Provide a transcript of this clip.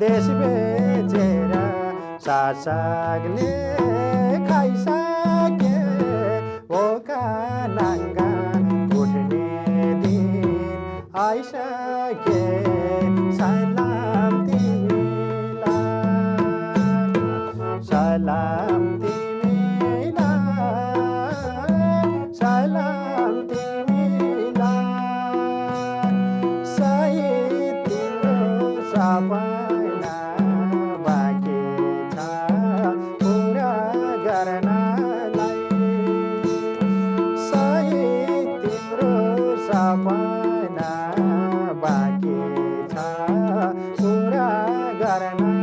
देश बेचेर शासकले खाइसके ओका नाङ्गा उठ्ने दिन आइसके सलाम तिमीलाई सलाम तिमीलाई सलाम तिमीलाई सही तिम्रो सपना बाँकी छ पुरा गर्नलाई सही तिम्रो सपना बाँकी छ पुरा गर्न